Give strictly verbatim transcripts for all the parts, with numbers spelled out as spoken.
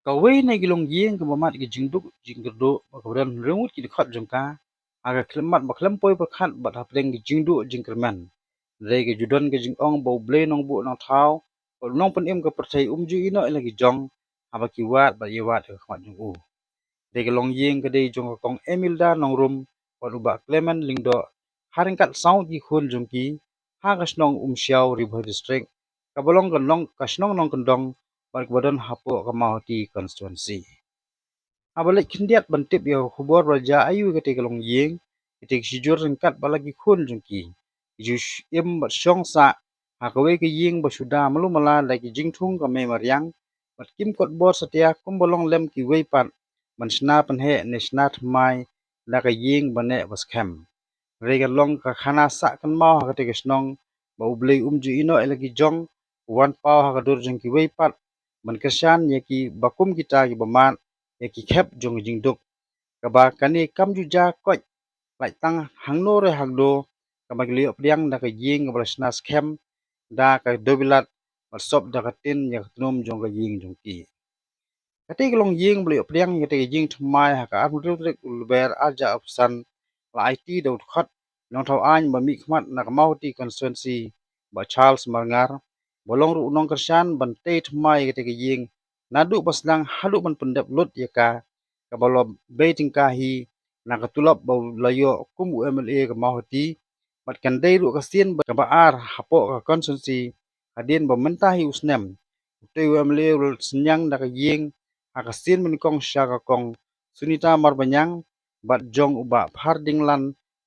Kawei na ki longïing kaba mad ki jingduk jingkyrduh ba kaba don hynriew ngut ki dkhot jong ka ha ka khlem mad ba khlem poi pyrkhat bad hapdeng ki jingduk jingkyrmen. Hynrei ka ju don ka jingong ba U Blei Nongbuh Nongthaw bad U Nongpynim ka pyrthei um ju ïehnoh ïa la ki jong haba ki wad bad ïa wad ha ka khmat jong u. Dei ka longïing ka dei jong ka Kong Emilda Nongrum bad u Bah Clement Lyngdoh, ha ryngkat saw ki khun jong ki, ha ka shnong Umshiaw, Ri Bhoi District, kaba long ka long ka shnong nongkyndong bad kaba don hapoh ka Mawhati constituency. Haba leit khyndiat ban tip ïa ka khubor ba la jia aïu ïa katei ka longïing, katei ka shijur ryngkat bad la ki khun jong ki, ki ju sh- im bad shong sah ha kawei ka ïing ba shu da malu mala da ki jingthung ka mei mariang bad kim kot bor satia kumba long lem kiwei pat ban shna pynheh ne shna thymmai da ka ïing ba neh ba skhem. Hynrei ka long ka khana sah kynmaw ha katei ka shnong ba U Blei um ju ïehnoh ïa la ki jong, u wan paw ha ka dur jong kiwei pat ban kyrshan ïa ki ba kum kita kiba mad ïa ki khep jong ka jingduk. Kaba kane kam ju jia koit lait tang hangno re hangno, kaba ki la ïoh pdiang da ka ïing kaba la shna skhem da ka dewbilat bad sop da ka tin ïa ka tnum jong ka ïing jong ki. Katei ka longïing ba la ïoh pdiang ïa katei ka ïing thymmai ha ka arphew hynriew tarik u Lber arhajar arphew san la aiti da u dkhot nongthaw aiñ ba mihkhmat na ka Mawhati constituency, Bah Charles Marngar, ba long ruh u nongkyrshan ban tei thymmai ïa katei ka ïing naduh ba sdang haduh ban pyndep lut ïa ka, kaba la bei tyngka hi na ka tulop ba u la ïoh kum u M L A ka Mawhati, bad kan dei ruh ka sien ba kaba ar hapoh ka constituency hadien ba mynta hi u snem. Utei u M L A u la synñiang da ka ïing ha ka sien ba nyngkong sha ka Kong Sunita Marbaniang bad jong u Bah Phardinglan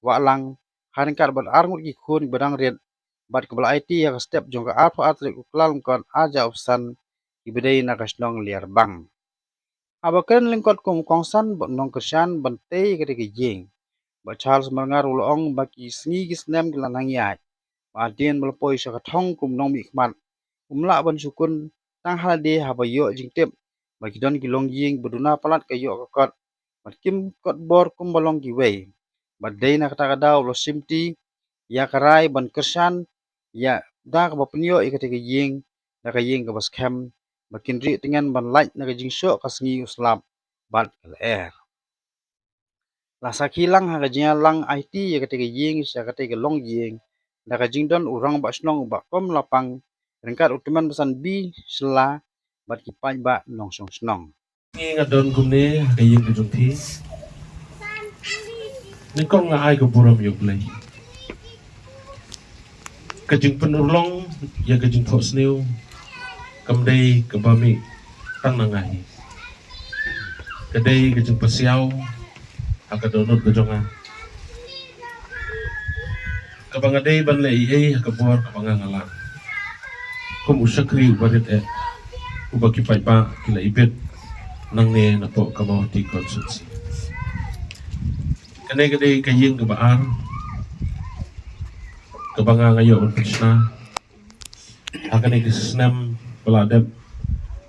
Wahlang, ha ryngkat bad ar ngut ki khun kiba dang rit, bad kaba la aiti ha ka step jong ka arphew ar tarik u Kyllalyngkot arhajar arphew san, kiba dei na ka shnong Liarbang. Haba kren lyngkot kum u kongsan bad nongkyrshan ban tei ïa katei ka ïing, Bah Charles Marngar u la ong ba ki sngi ki snem ki la nang ïaid, ba hadien ba la poi sha ka thong kum nongmihkhmat, um lah ban shu kun tang ha lade haba ïoh jingtip ba ki don ki longïing ba duna palat ka ïoh ka kot, bad kim kot bor kumba long kiwei. Bad dei na kata ka daw u la shimti ïa ka rai ban kyrshan ïa da kaba pynïoh ïa katei ka ïing da ka ïing kaba skhem, ba kin rieh tngen ban lait na ka jingshoh ka sngi u slap bad ka lyer. La sakhi lang ha ka jingïalang aiti ïa katei ka ïing sha katei ka longïing da ka jingdon u rangbah shnong u Bah Kom Lapang, ryngkat u tymmen basan B Shylla bad ki paidbah nongshong shnong. Ngi nga don kumne ha ka ïing ka jong phi. Nyngkong nga ai ka burom ïa U Blei. Ka jingpynurlong ïa ka jingthohsniew kam dei kaba mih tang na nga hi. Ka dei ka jingpasiaw ha ka dohnud ka jong nga, kaba nga dei ban leh ei ei ha ka bor kaba nga nga lah kum u shakri uba rit eh, uba ki paidbah ki la ibit nangne napoh ka Mawhati constituency. Kane ka dei ka ïing kaba ar kaba nga nga ïoh ban pynshna. Ha kane ka snem ba la dep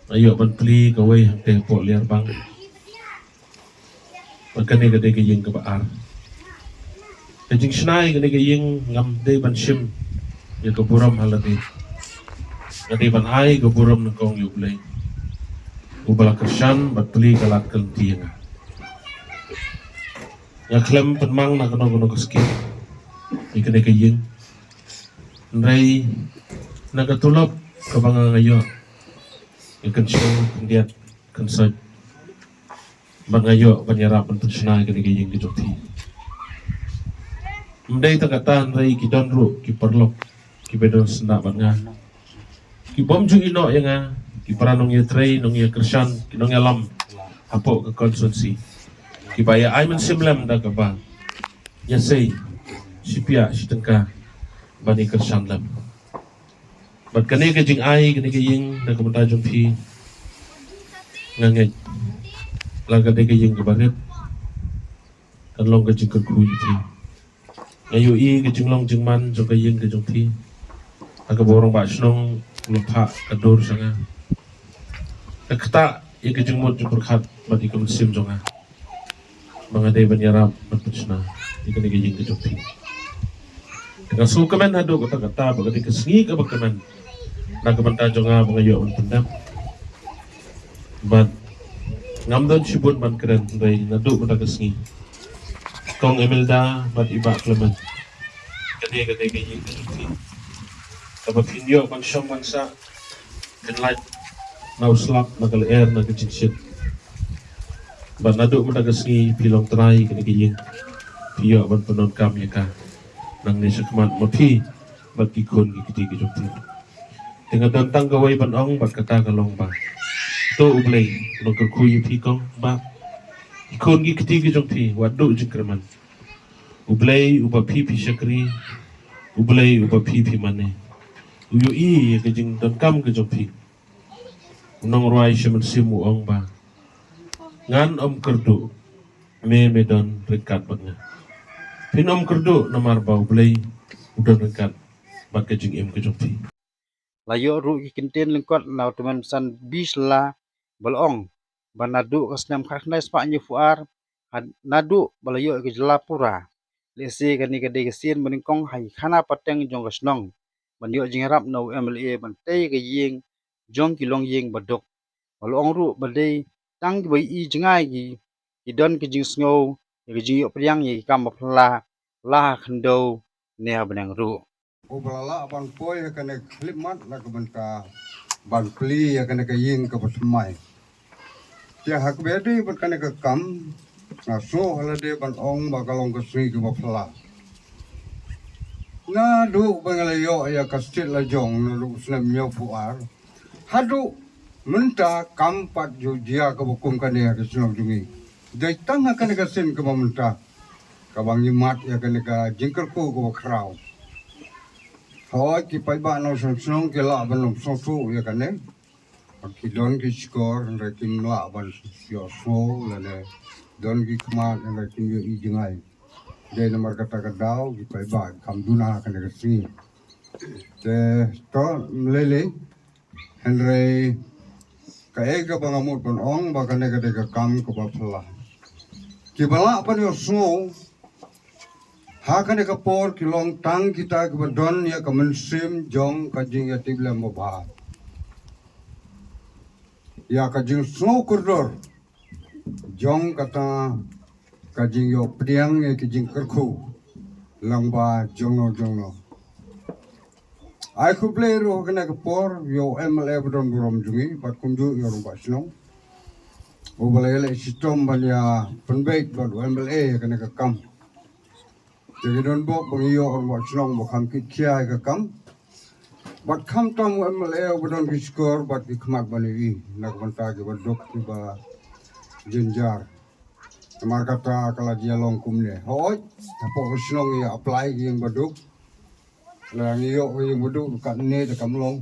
nga ïoh ban plie kawei hangtei hapoh Liarbang. Bad kane ka dei ka ïing kaba ar. Ka jingshna ïa kane ka ïing ngam dei ban shim ïa ka burom ha lade. Nga dei ban ai ka burom nyngkong ïa U Blei, uba la kyrshan bad plie ka lad ka lynti ïa nga. Nga khlem pynmang na kano kano ka skim ïa kane ka ïing. Hynrei na ka tulop kaba nga nga ïoh, nga kynshong khyndiat kynsoit bad nga ïoh ban ïarap ban pynshna ïa kane ka ïing ka jong phi. Ym dei tang kata hynrei ki don ruh ki paralok kiba don syndah bad nga, ki bym ju ïehnoh ïa nga, ki para nongïatrei, nongïakyrshan, ki nongïalam hapoh ka constituency, kiba ïa ai mynsiem lem da kaba ïa sei shi piah shi tyngka ban ïa kyrshan lem. Bad kane ka jingai kane ka ïing na ka bynta jong phi, nga ngeit la ka dei ka ïing kaba rit, kan long ka jingkyrkhu ïa phi. Nga ïohi ka jinglong jingman jong ka ïing ka jong phi ha kaba u rangbah shnong u la phah ka dur sha nga. Ka ktah ïa ka jingmut jingpyrkhat bad ïa ka mynsiem jong nga ba nga dei ban ïarap ban pynshna ïa kane ka ïing ka jong phi. Te nga sngewkmen haduh katta katta ba ka dei ka sngi kaba kmen na ka bynta jong nga ba nga ïoh ban pyndep. Bad Ngam don shibun ban kren hynrei naduh mynta ka sngi, Kong Imelda bad i Bah Clement, kane kane ka ïing ka jong phi, kaba phin ïoh ban shong ban sah, phin lait na u slap, na ka lyer, na ka jingshit. Bad naduh mynta ka sngi phi long trai kane ka ïing, phi ïoh ban pyndonkam ïa ka nangne shakhmat ma phi bad ki khun ki kti ki jong phi. Te nga don tang kawei ban ong bad kata ka long ba to U Blei u nongkyrkhu ïa phi Kong, bad ki khun ki kti ki jong phi, wat duh jingkyrmen. U Blei uba phi phi shakri, U Blei uba phi phi mane, u ïohi ïa ka jingdonkam ka jong phi. U nongrwai sha mynsiem u ong ba ngan ym kyrduh, me me don ryngkat bad nga. Phin ym kyrduh namar ba U Blei u don ryngkat bad ka jingim ka jong phi. La ïoh ruh ki kyntien lyngkot na u tymmen basan B. Shylla ba la ong ba naduh ka snem khatkhyndai spah hynñiewphew ar, ha naduh ba la ïoh ka jylla pura, lehse kane ka dei ka sien ba nyngkong ha ki khana pateng jong ka shnong ban ïoh jingïarap na u M L A ban tei ka ïing jong ki longïing ba duk. Ba la ong ruh ba dei tang kiba ïohi jngai ki, ki don ka jingsngew ïa ka jingïoh pdiang ïa ki kam ba phylla la ha khyndew ne ha bneng ruh. Uba la lah ban poi ha kane ka khyllipmat na ka bynta ban plie ïa kane ka ïing kaba thymmai. Te ha kaba ïadei bad kane ka kam, nga sngew ha lade ban ong ba ka long ka sngi kaba phylla. Naduh ba nga la ïoh ïa ka stet la jong naduh u snem hynñiewphew ar haduh mynta, kam pat ju jia kaba kum kane ha ka shnong jong ngi. Dei tang ha kane ka sien kaba mynta kaba ngi mad ïa kane ka jingkyrkhu kaba khraw. Hooid, ki paidbah nongshong shnong ki lah ban ym sngewthuh ïa kane. Ki don ki shkor hynrei kim lah ban ïohsngew lane don ki khmat hynrei kim ïohi jngai. Dei namar kata ka daw ki paidbah kam duna ha kane ka sngi. Te to ym lei lei, hynrei kaei kaba nga mut ban ong ba kane ka dei ka kam kaba phylla. Kiba lah ban ïohsngew ha kane ka por ki long tang kita kiba don ïa ka mynsiem jong ka jingïatiplem babha, ïa ka jingsngew kordor jong kata ka jingïoh pdiang ïa ki jingkyrkhu lyngba jongno jongno. Ai khublei ruh ha kane ka por ïa u M L A ba don burom jong ngi bad kumjuh ïa u rangbah shnong uba la ïaleh shitom ban ïa pynbeit bad u M L A ha kane ka kam. Te ngi don bok ba ngi ïoh u rangbah shnong ba kham kit khia ïa ka kam bad khamtam u M L A uba don ki shkor bad ki khmat ban ïohi na ka bynta kiba duk kiba jynjar. Namar kata ka la jia long kumne. Hooid, hapoh ka shnong ïa apply ki ïing ba duk. La ngi ïoh ka ïing ba duk katne da kam long.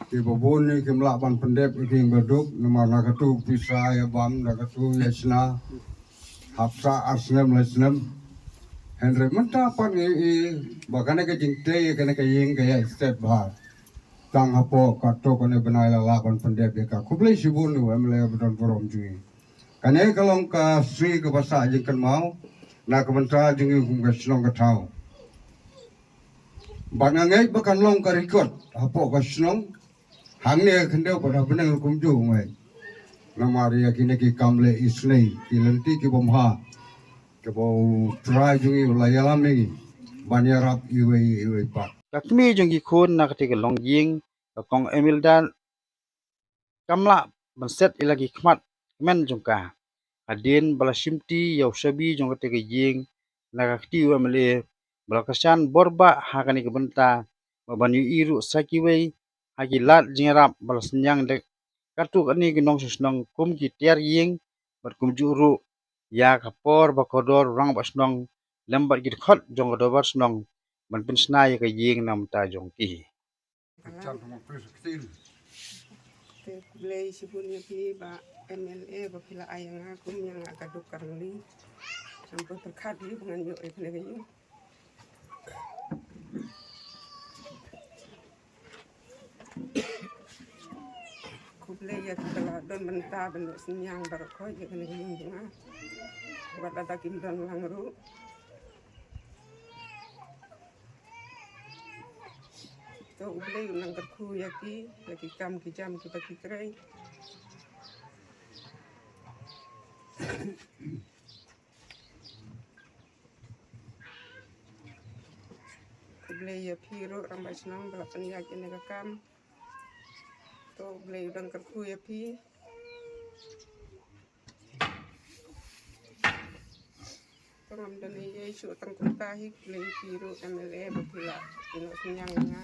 Kiba bun ne kim lah ban pyndep ïa ki ïing ba duk namar na katu pisa ïa bam, na katu ïa shna. Hapta ar snem lai snem. Hynrei mynta pat ngi ïohi ba kane ka jingtei ïa kane ka ïing ka ïaid stet bha. Tang hapoh katto katne bnai la lah ban pyndep ïa ka. Khublei shibun ïa u M L A ba don burom jong ngi. Kane ka long ka sngi kaba sah jingkynmaw na ka bynta jong ngi kum ka shnong ka thaw. Bad nga ngeit ba kan long ka record hapoh ka shnong hangne ha khyndew bad ha bneng ruh kumjuh, nga ngeit. Namar ïa kine ki kam leh isynei, ki lynti ki bymha kiba u Trai jong ngi u la ïalam ïa ngi ban ïarap iwei iwei pat. Ka kmie jong ki khun na katei ka longïing, ka Kong Imelda, kam lah ban set ïa la ki khmat kmen jong ka. Hadien ba la shimti ïa u shabi jong katei ka ïing na ka kti u M L A, ba la kyrshan bor bah ha kane ka bynta, ba ban ïohi ruh sa kiwei ha ki lad jingïarap ba la synñiang da katto katne ki nongshong shnong kum ki tiar ïing bad kumjuh ruh ïa ka por ba kordor u rangbah shnong lem bad ki dkhot jong ka dorbar shnong ban pynshna ïa ka ïing na ka bynta jong ki. Te khublei shibun ïa phi Bah M L A ba phi la ai ïa nga kum ïa nga ka duk ka rangli. Ngam pyrkhat ïa ba ngan ïoh ïa kane ka ïing. Khublei ïa kiba la don bynta ban ïoh synñiang baroh khoit ïa kane ka ïing jong nga. Wat lada kim don lang ruh. To U Blei un nang kyrkhu ïa ki, ïa ki kam ki jam kiba ki trei. Khublei ïa phi ruh rangbah shnong ba la pynïaid ïa kane ka kam. To Blei u dang kyrkhu ïa phi. To ngam don ei ei shuh tang kumta hi, khublei phi ruh M L A ba phi la ïehnoh synñiang ïa nga.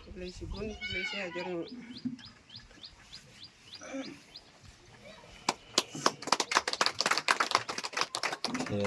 Khublei shibun, khublei shihajar. Te